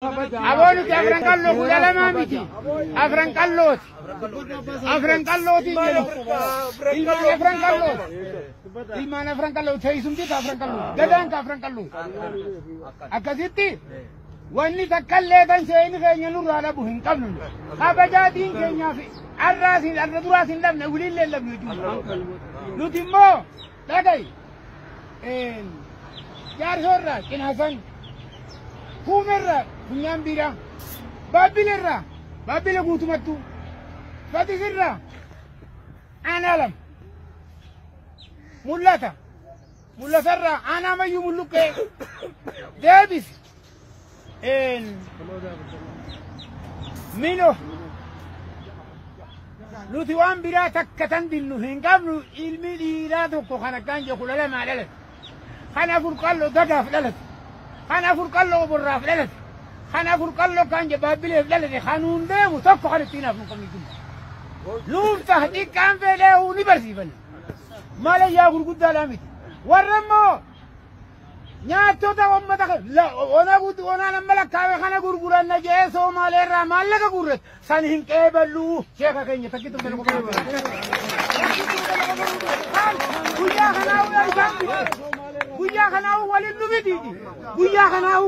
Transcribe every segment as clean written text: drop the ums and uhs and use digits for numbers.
Aboo nuti afran qalloo 12 miti. Afran qallooti. Afran qallootiin jedhu. Ilmaan afran qallooti. Ilmaan afran qallooti. Teessumti ka afran qallooti. Gadaan ka afran qallooti. Akkasitti wanni takkallee tan seeni keenya nurraa dhabu hin qabnu. Kabajaa diin keenyaaf arraas hin arra duraas hin dhabne wiliillee hin dhabne jechuudha. Nuti immoo dhaga'i jaarsoorraa cinaasan kuumerraa funyaan biiraa baabbileerraa baabbile guutumattuu fatisirraa aanaa 2 mul'ata mul'atarraa aanaa mayyuu mulluqqee deebis mino nuti waan biraa takka tan dinnu hin qabnu ilmi dhiiraa tokko kan akkaan jedhu 12 dhalate kan 4 qalloo dagaaf dhalate kan 4 qalloo oborraaf dhalate kan 4 qalloo kan jedhu baabbileef dhalate kan hundeemu tokko kan ittiin hafu hin qabnu nuuf ta'a xiqqaan fedhee ni barsiifanna malee yaa gurguddaadhaa miti warra immoo nyaattota uummata onaan amma lakkaa'e kana gurguranna jedhee Somaaleerraa maallaqa guurrate san hin qeeballu sheeka keenya takkitu kana qofa guyyaa kanaa isaan bite guyyaa kanaa waliin nu bitiiti guyyaa kanaa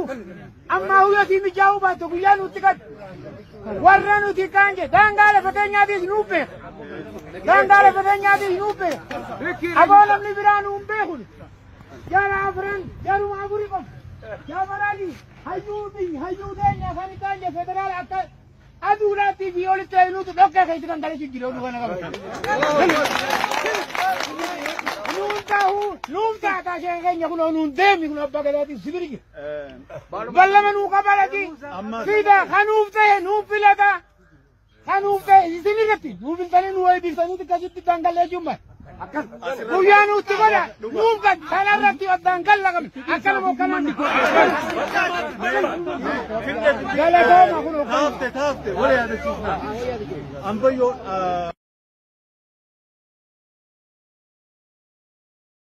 ammaa huyyatii mijaa'uu baattu guyyaa nutti qad warra nuti kaan jedhe daangaa lafa keenyaatiis nuuf beeka daangaa lafa keenyaatiis nuuf beeka aboo namni biraa nuun beeku jara afran jaruma afuri qofa jamarali hayyuu biyyi hayyuu teenya kan isaan je federaal akka aduudhaatti fi olitti nuti dhokkee keessa kan galee jijjiiree oduu kana qaba. Nuun ta'uu nuun taataa ishee keenya kun nuun deemi kun abbaa gadaatiin sibiri jira. Ballama nuu qabalati fida kanuuf ta'e nuuf filata kanuuf ta'e isin irratti nuu filtanii nuu eebbifsanii akkasitti dangalee jumma. Guyyaa nutti godha nuuf gad kanarratti addaan galla qabna akkanuma akkanaan galatooma kun Taafte taafte wala yaadachiisna. Ambayyoo.